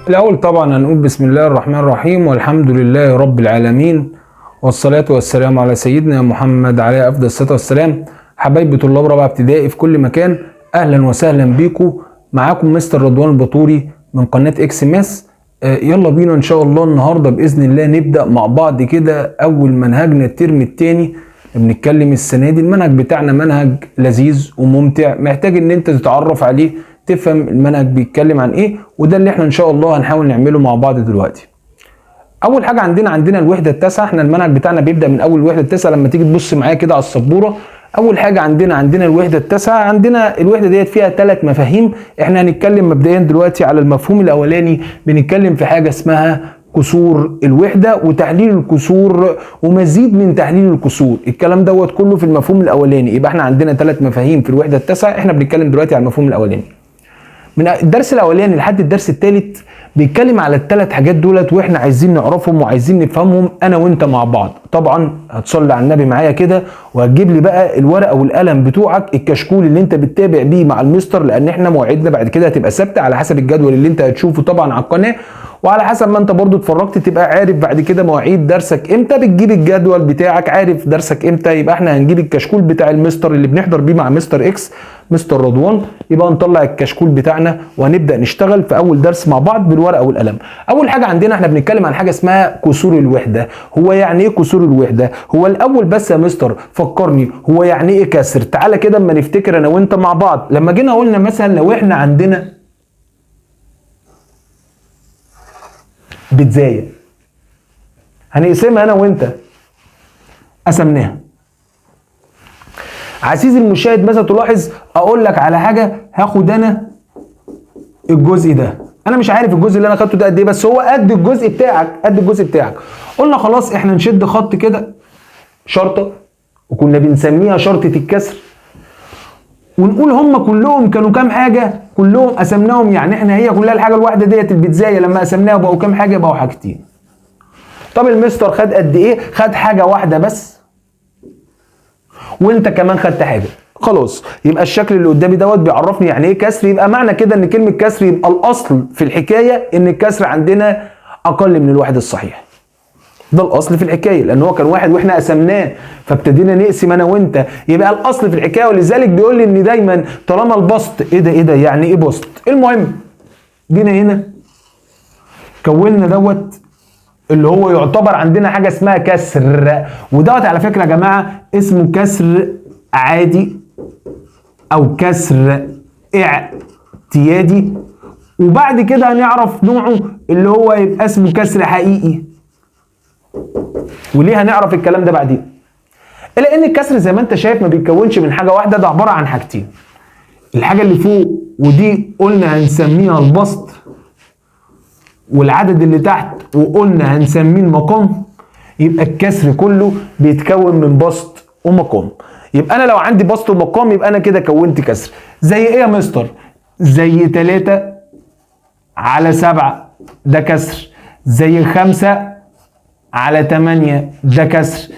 الاول طبعا هنقول بسم الله الرحمن الرحيم، والحمد لله رب العالمين، والصلاة والسلام على سيدنا محمد عليه افضل الصلاة والسلام. حبايبي طلاب رابعة ابتدائي في كل مكان، اهلا وسهلا بيكم. معاكم مستر رضوان الباطوري من قناة اكس ماس. يلا بينا ان شاء الله النهارده باذن الله نبدا مع بعض كده اول منهجنا الترم الثاني. بنتكلم السنة دي المنهج بتاعنا منهج لذيذ وممتع، محتاج ان انت تتعرف عليه، تفهم المنهج بيتكلم عن ايه، وده اللي احنا ان شاء الله هنحاول نعمله مع بعض دلوقتي. اول حاجة عندنا الوحدة التاسعة. احنا المنهج بتاعنا بيبدا من اول الوحدة التاسعة. لما تيجي تبص معايا كده على السبوره، اول حاجة عندنا الوحدة التاسعة. عندنا الوحدة ديت فيها 3 مفاهيم. احنا هنتكلم مبدئيا دلوقتي على المفهوم الاولاني. بنتكلم في حاجة اسمها كسور الوحدة وتحليل الكسور ومزيد من تحليل الكسور. الكلام دوت كله في المفهوم الاولاني. يبقى احنا عندنا 3 مفاهيم في الوحدة التاسعة. احنا بنتكلم دلوقتي على المفهوم الاولاني. من الدرس الاولاني لحد الدرس الثالث بيتكلم على ال3 حاجات دولت، واحنا عايزين نعرفهم وعايزين نفهمهم انا وانت مع بعض. طبعا هتصلي على النبي معايا كده، وهتجيب لي بقى الورقة والقلم بتوعك، الكشكول اللي انت بتتابع بيه مع المستر، لان احنا مواعيدنا بعد كده هتبقى ثابتة على حسب الجدول اللي انت هتشوفه طبعا على القناة، وعلى حسب ما انت برضو اتفرجت تبقى عارف بعد كده مواعيد درسك امتى. بتجيب الجدول بتاعك عارف درسك امتى. يبقى احنا هنجيب الكشكول بتاع المستر اللي بنحضر بيه مع مستر اكس، مستر رضوان. يبقى نطلع الكشكول بتاعنا وهنبدا نشتغل في اول درس مع بعض بالورقة والقلم. اول حاجة عندنا احنا بنتكلم عن حاجة اسمها كسور الوحدة. هو يعني ايه كسور الوحدة؟ هو الاول بس يا مستر فكرني، هو يعني ايه كسر؟ تعالى كده اما نفتكر انا وانت مع بعض. لما جينا قلنا مثلا لو احنا عندنا بيتزايه هنقسمها انا وانت، قسمناها. عزيزي المشاهد مثلا تلاحظ، اقول لك على حاجة، هاخد انا الجزء ده، انا مش عارف الجزء اللي انا خدته ده قد ايه، بس هو قد الجزء بتاعك، قد الجزء بتاعك. قلنا خلاص احنا نشد خط كده شرطه، وكنا بنسميها شرطه الكسر، ونقول هم كلهم كانوا كام حاجة؟ كلهم قسمناهم، يعني احنا هي كلها الحاجة الواحدة ديت البيتزايه لما قسمناها بقوا كام حاجة؟ بقوا حاجتين. طب المستر خد قد ايه؟ خد حاجة واحدة بس، وانت كمان خدت حاجة. خلاص يبقى الشكل اللي قدامي دوت بيعرفني يعني ايه كسر. يبقى معنى كده ان كلمة كسر يبقى الاصل في الحكاية ان الكسر عندنا اقل من الواحد الصحيح. ده الاصل في الحكاية، لان هو كان واحد واحنا قسمناه، فابتدينا نقسم انا وانت. يبقى الاصل في الحكاية. ولذلك بيقول لي ان دايما طالما البسط، ايه ده ايه ده يعني ايه بسط؟ المهم جينا هنا كونا دوت اللي هو يعتبر عندنا حاجة اسمها كسر، ودوت على فكرة يا جماعة اسمه كسر عادي او كسر اعتيادي، وبعد كده هنعرف نوعه اللي هو يبقى اسمه كسر حقيقي. وليه هنعرف الكلام ده بعدين؟ الا ان الكسر زي ما انت شايف ما بيتكونش من حاجة واحدة، ده عبارة عن حاجتين. الحاجة اللي فوق ودي قلنا هنسميها البسط، والعدد اللي تحت وقلنا هنسميه المقام. يبقى الكسر كله بيتكون من بسط ومقام. يبقى انا لو عندي بسط ومقام يبقى انا كده كونت كسر. زي ايه يا مستر؟ زي 3 على 7 ده كسر، زي 5 على 8 ده كسر،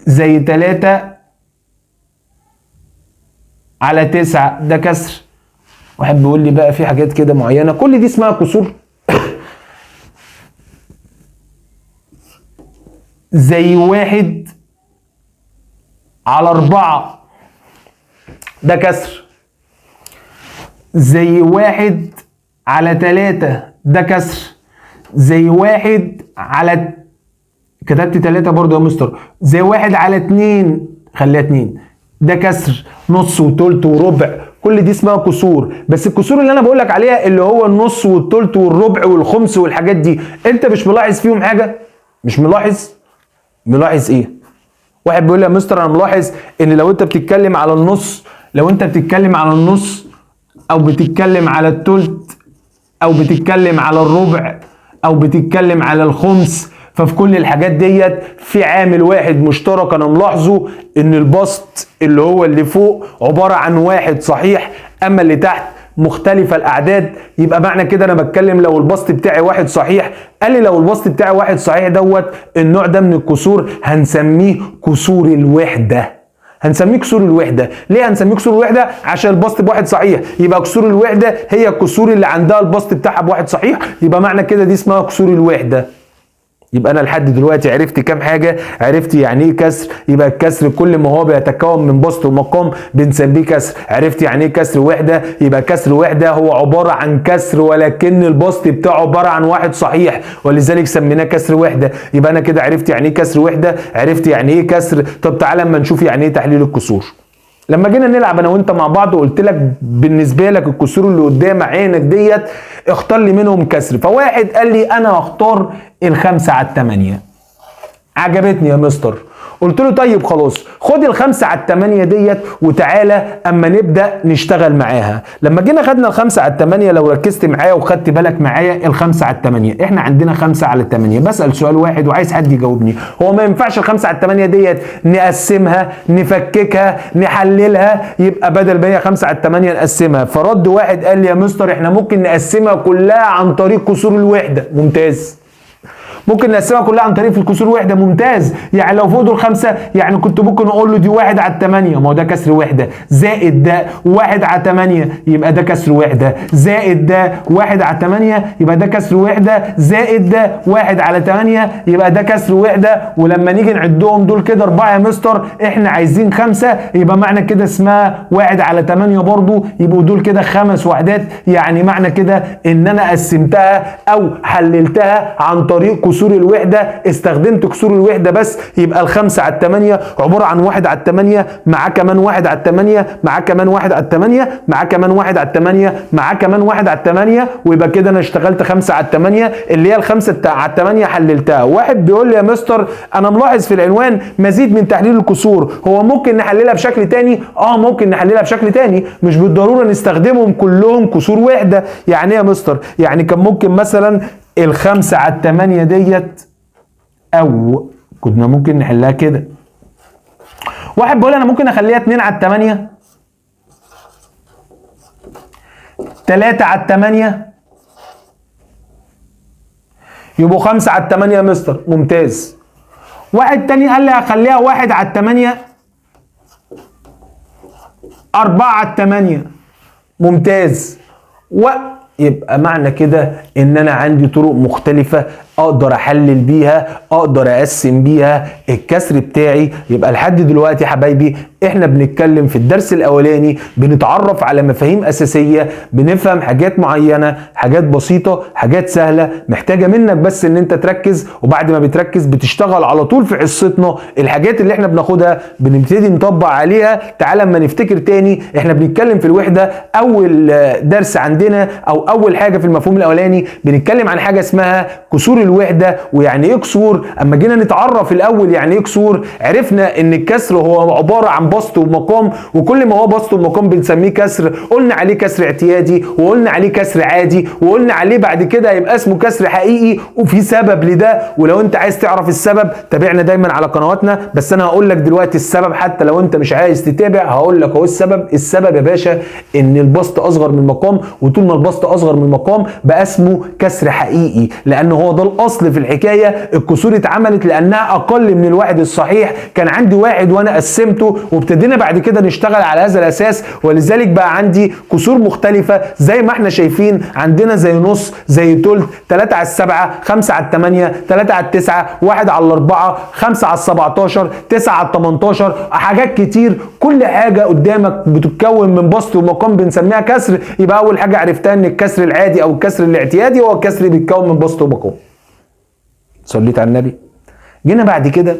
زي 3 على 9 ده كسر. واحد بيقول لي بقى في حاجات كده معينة، كل دي اسمها كسور. زي 1 على 4 ده كسر، زي 1 على 3 ده كسر، زي 1 على، كتبت 3 برضو يا مستر، زي 1 على 2 خليها 2 ده كسر، نص وتلت وربع، كل دي اسمها كسور. بس الكسور اللي انا بقول لك عليها اللي هو النص والتلت والربع والخمس والحاجات دي، انت مش ملاحظ فيهم حاجة؟ مش ملاحظ؟ ملاحظ ايه؟ واحد بيقول لي يا مستر انا ملاحظ ان لو انت بتتكلم على النص، لو انت بتتكلم على النص او بتتكلم على التلت او بتتكلم على الربع او بتتكلم على الخمس، ففي كل الحاجات ديت في عامل واحد مشترك انا ملاحظة، ان البسط اللي هو اللي فوق عبارة عن واحد صحيح، اما اللي تحت مختلفة الاعداد. يبقى معنى كده انا بتكلم لو البسط بتاعي واحد صحيح. قال لي لو البسط بتاعي واحد صحيح دوت النوع ده من الكسور هنسميه كسور الوحدة. هنسميه كسور الوحدة. ليه هنسميه كسور الوحدة؟ عشان البسط بواحد صحيح، يبقى كسور الوحدة هي الكسور اللي عندها البسط بتاعها بواحد صحيح، يبقى معنى كده دي اسمها كسور الوحدة. يبقى انا لحد دلوقتي عرفت كام حاجة؟ عرفت يعني ايه كسر، يبقى الكسر كل ما هو بيتكون من بسط ومقام بنسميه كسر. عرفت يعني ايه كسر وحده؟ يبقى كسر وحده هو عبارة عن كسر ولكن البسط بتاعه عبارة عن واحد صحيح، ولذلك سميناه كسر وحده. يبقى انا كده عرفت يعني ايه كسر وحده، عرفت يعني ايه كسر. طب تعالى اما نشوف يعني ايه تحليل الكسور. لما جينا نلعب انا وانت مع بعض وقلت لك بالنسبة لك الكسور اللي قدام عينك ديت اختار لي منهم كسر، فواحد قال لي انا هختار 5 على 8، عجبتني يا مستر. قلت له طيب خلاص خد 5 على 8 ديت وتعالى اما نبدا نشتغل معاها. لما جينا خدنا 5 على 8، لو ركزت معايا وخدت بالك معايا 5 على 8، احنا عندنا 5 على 8. بسال سؤال واحد وعايز حد يجاوبني، هو ما ينفعش 5 على 8 ديت نقسمها نفككها نحللها؟ يبقى بدل ما هي 5 على 8 نقسمها. فرد واحد قال لي يا مستر احنا ممكن نقسمها كلها عن طريق كسور الوحدة. ممتاز، ممكن نقسمها كلها عن طريق الكسور وحده. ممتاز. يعني لو فوق دول 5 يعني كنت ممكن اقول له دي 1 على 8، ما هو ده كسر وحده، زائد ده 1 على 8 يبقى ده كسر وحده، زائد ده 1 على 8 يبقى ده كسر وحده، زائد ده 1 على 8 يبقى ده كسر وحده. ولما نيجي نعدهم دول كده 4 يا مستر، احنا عايزين 5، يبقى معنى كده اسمها 1 على 8 برضو، يبقوا دول كده 5 وحدات. يعني معنى كده ان انا قسمتها او حللتها عن طريق كسور الوحدة، استخدمت كسور الوحدة بس. يبقى 5 على 8 عبارة عن 1 على 8 مع كمان 1 على 8 مع كمان 1 على 8 مع كمان 1 على 8 مع كمان 1 على 8، ويبقى كده انا اشتغلت 5 على 8 اللي هي 5 على 8 حللتها. واحد بيقول لي يا مستر انا ملاحظ في العنوان مزيد من تحليل الكسور، هو ممكن نحللها بشكل تاني؟ ممكن نحللها بشكل تاني، مش بالضرورة نستخدمهم كلهم كسور وحده. يعني ايه يا مستر؟ يعني كان ممكن مثلا 5 على 8 ديت، او كنا ممكن نحلها كده. واحد بيقول انا ممكن اخليها 2 على 8، 3 على 8، يبقوا 5 على 8 يا مستر. ممتاز. واحد تاني قال لي هخليها 1 على 8، 4 على 8. ممتاز. يبقى معنى كده ان انا عندي طرق مختلفة اقدر احلل بيها، اقدر اقسم بيها الكسر بتاعي. يبقى لحد دلوقتي حبايبي احنا بنتكلم في الدرس الاولاني، بنتعرف على مفاهيم اساسية، بنفهم حاجات معينة، حاجات بسيطة، حاجات سهلة، محتاجة منك بس ان انت تركز، وبعد ما بتركز بتشتغل على طول في حصتنا. الحاجات اللي احنا بناخدها بنبتدي نطبق عليها. تعال اما نفتكر تاني، احنا بنتكلم في الوحدة اول درس عندنا او اول حاجة في المفهوم الاولاني بنتكلم عن حاجة اسمها كسور الوحدة. ويعني ايه كسور؟ اما جينا نتعرف الاول يعني ايه كسور، عرفنا ان الكسر هو عبارة عن بسط ومقام، وكل ما هو بسط ومقام بنسميه كسر. قلنا عليه كسر اعتيادي، وقلنا عليه كسر عادي، وقلنا عليه بعد كده هيبقى اسمه كسر حقيقي، وفي سبب لده. ولو انت عايز تعرف السبب تابعنا دايما على قنواتنا، بس انا هقول لك دلوقتي السبب حتى لو انت مش عايز تتابع هقول لك اهو السبب. السبب يا باشا ان البسط اصغر من المقام، وطول ما البسط اصغر من المقام بقى اسمه كسر حقيقي، لان هو ده الاصل في الحكاية. الكسور اتعملت لانها اقل من الواحد الصحيح، كان عندي واحد وانا قسمته، وابتدينا بعد كده نشتغل على هذا الاساس، ولذلك بقى عندي كسور مختلفة زي ما احنا شايفين. عندنا زي نص، زي تلت، 3 على 7، 5 على 8، 3 على 9، 1 على 4، 5 على 17، 9 على 18، حاجات كتير. كل حاجة قدامك بتتكون من بسط ومقام بنسميها كسر. يبقى اول حاجة عرفتها ان الكسر العادي او الكسر الاعتيادي هو الكسر اللي بيتكون من بسط ومقام. صليت على النبي. جينا بعد كده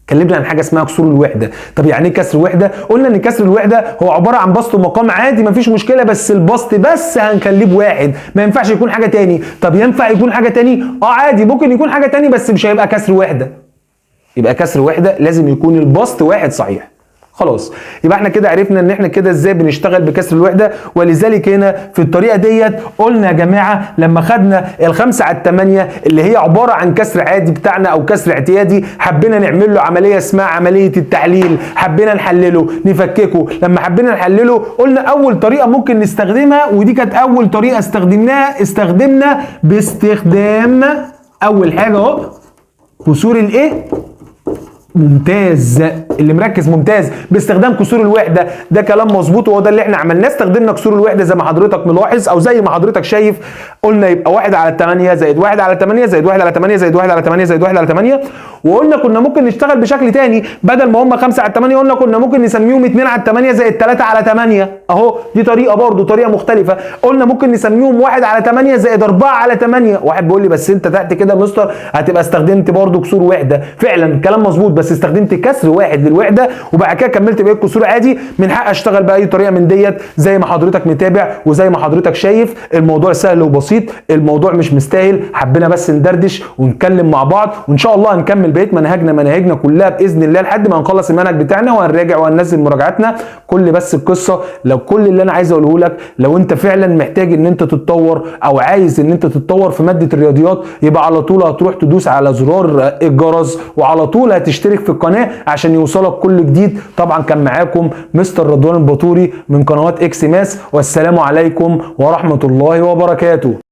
اتكلمنا عن حاجة اسمها كسور الوحدة. طب يعني ايه كسر وحده؟ قلنا ان كسر الوحدة هو عبارة عن بسط ومقام عادي مفيش مشكلة، بس البسط بس هنخليه بواحد، ما ينفعش يكون حاجة تاني. طب ينفع يكون حاجة تاني؟ عادي ممكن يكون حاجة تاني، بس مش هيبقى كسر وحده. يبقى كسر وحده لازم يكون البسط واحد صحيح. خلاص يبقى احنا كده عرفنا ان احنا كده ازاي بنشتغل بكسر الوحدة. ولذلك هنا في الطريقة ديت قلنا يا جماعة لما خدنا 5 على 8 اللي هي عبارة عن كسر عادي بتاعنا او كسر اعتيادي، حبينا نعمل له عملية اسمها عملية التحليل، حبينا نحلله نفككه. لما حبينا نحلله قلنا اول طريقه ممكن نستخدمها، ودي كانت اول طريقه استخدمناها، استخدمنا باستخدام اول حاجة اهو كسور الايه؟ ممتاز، اللي مركز ممتاز، باستخدام كسور الوحدة. ده كلام مظبوط وهو ده اللي احنا عملناه، استخدمنا كسور الوحدة زي ما حضرتك ملاحظ او زي ما حضرتك شايف. قلنا يبقى 1 على 8 زائد 1 على 8 زائد 1 على 8 زائد 1 على 8 زائد 1 على 8. وقلنا كنا ممكن نشتغل بشكل تاني، بدل ما هم 5 على 8 قلنا كنا ممكن نسميهم 2 على 8 زائد 3 على 8، اهو دي طريقه برضو، طريقه مختلفة. قلنا ممكن نسميهم 1 على 8 زائد 4 على 8. واحد بيقول لي بس انت تحت كده يا مستر هتبقى استخدمت برضو كسور وحده. فعلا كلام مظبوط، بس استخدمت كسر واحد للوحدة وبعد كده كملت بقية الكسور عادي. من حق اشتغل باي طريقه من ديت زي ما حضرتك متابع وزي ما حضرتك شايف. الموضوع سهل وبسيط، الموضوع مش مستاهل، حبينا بس ندردش ونتكلم مع بعض، وان شاء الله هنكمل بقية مناهجنا كلها باذن الله لحد ما نخلص المنهج بتاعنا، وهنراجع وهننزل مراجعاتنا. كل بس القصة، لو كل اللي انا عايز اقوله لك، لو انت فعلا محتاج ان انت تتطور او عايز ان انت تتطور في مادة الرياضيات، يبقى على طول هتروح تدوس على زرار الجرس وعلى طول هتشترك في القناة عشان يوصلك كل جديد. طبعا كان معاكم مستر رضوان الباطوري من قنوات اكس ماس، والسلام عليكم ورحمة الله وبركاته.